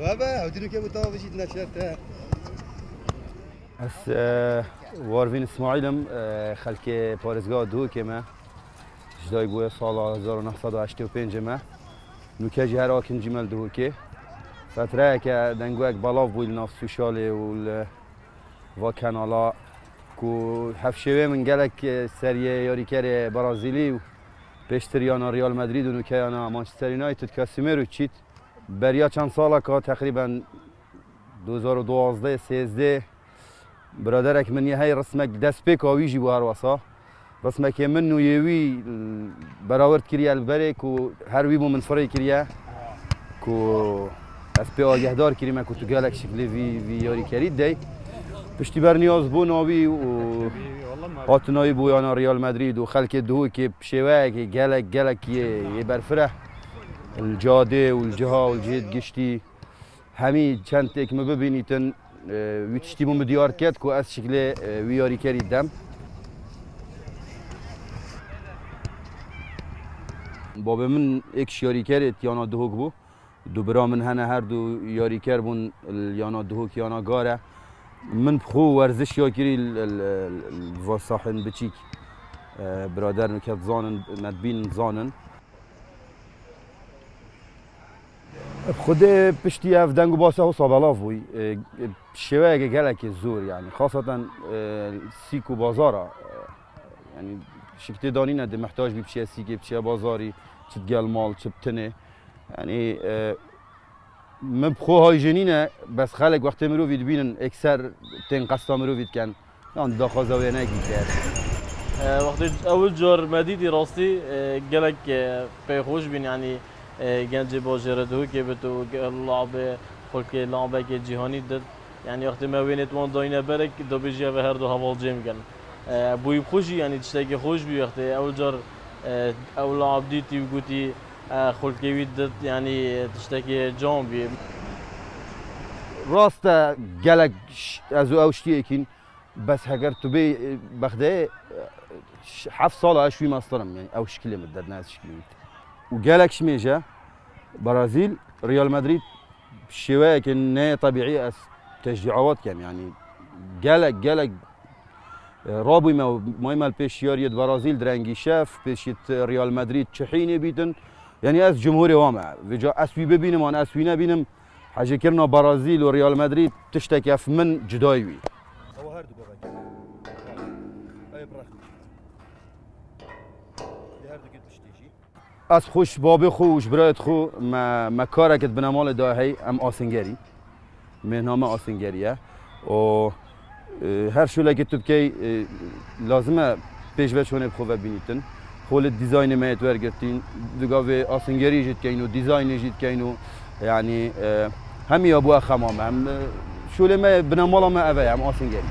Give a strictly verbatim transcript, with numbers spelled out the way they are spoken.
Baba, hewdî nuke bu tava bijît neçerte. Ez, e, Warvîn Îsmaîl im, e, xelkê parêzgeha Duhokê me. Ji dayî bûye sala hezar û neh sed û heştê û pêncê me. Nuke jî her akincî me li Duhokê. Fetreyeke dengûyek belav bû li nav sosyalê û li va kanala ku hevşêwê min gelek, e, seriyê yarîkerê Brazîlî û pêştir yana Real Madrid û nuke yana Manchester United, Casemiro çît. Beriya çend saleka teqrîben du hezar û duwazdeh sêzdeh biraderek min yê hey rismek destpêka wî jî bû her wesa. Rismekê min û yê wî, e, berawird kiriye li berê ku her wî bû min firê kiriye ku ez pê agehdar kirîme ku tu gelek şiklê vî, vî yarîkerî dey. Piştî berniyazdibûna wî û hatina wî bû yana Real Madrid û xelkê Duhokê bi şêweyekê gelek, gelek yê, yê berfireh li cadê û li ciha û li cihêt giştî. Hemî çend têk min bibînîtin, e, wî tiştî bû min diyar ket ku ez şiklê, e, wî yarîkerî dem. Babê min êk ji yarîkerê yana Duhok bû. Du bira min hene, her du yarîker bûn, yana Duhok yana Gare. Min bi xwe werziş ya kirî li, li, li, li va sahên biçîk, e, birader nuke dizanin, me dibînin dizanin. Bi Xwedê piştî ev deng û basa wisa belav bûy. E, e, şêweyeke gelekê zor, yani, xaseten, e, sîk û bazara, e, yani, şiktê danîne de mehtac bî biçiye sîkê, biçiye bazarî, çi digel mal, çi bi tinê. Yani, e, min bi xwe hay jê nîne, bes xelek wextê mirovî dibînin, ekser tên qesta mirovî diken. Yan daxwaza wê nekî ker. E, wextê ewil car me dîtî rastî, e, gelek, e, pê xweş bîn, yanî, e, gencê bajêre Duhokê bit û ge-, labê xulkê labekê cîhanî dit. Yanî wextê me wênê wan dayîne berek, da bêjî ev her du heval cêm kin. E, bûyî bi xwe jî, yanî tiştekî xweş bî wextê ewil car, e, ew lab dîtî û gotî, e, xulkê wî dit, yanî tiştekî can bî. Rast e, gelek ş-, ez û ew ştiyê kîn. Bes heger tu bê, e, Bexdeyê, e, ş-, heft sala ez ji wî mestir im, yani ew şikilê min derdine ez şikilê wî. Û gelek şimêje Brazîl, Real Madrid şêweyeke ne tebîî ez teşcî awa dikem, yani gelek, gelek, e, rabûyme û mayme li pêş yariyê di Brazîl direngî şef, pêşî di Real Madrid çi hînê bîtin. Yani ez cumhurê wa me. Vêca ez wî bibînim an ez wî nebînim, hejêkirina Brazîl û Real Madrid tiştek ev min cudayî wî. Ew her du govek. Ew ê bi rexmî. Lê her du gid piştî jî. Ez xwe ji babê xwe û ji birayê xwe me, me kareke di binemalê de hey, em asingerî. Mêhna me asingerî ye. Û, e, her şolekê tu bikey, e, lazim e pêşveçûnê bi xwe ve bînîtin. Xwe li dîzaynê me yê wergirtîn, digavê asingerî jî dikeyn û dîzaynê jî dikeyn û, yanî, e, hemiya bû xema me. Em, e, şolê me, binemala me ev e, em asingerî.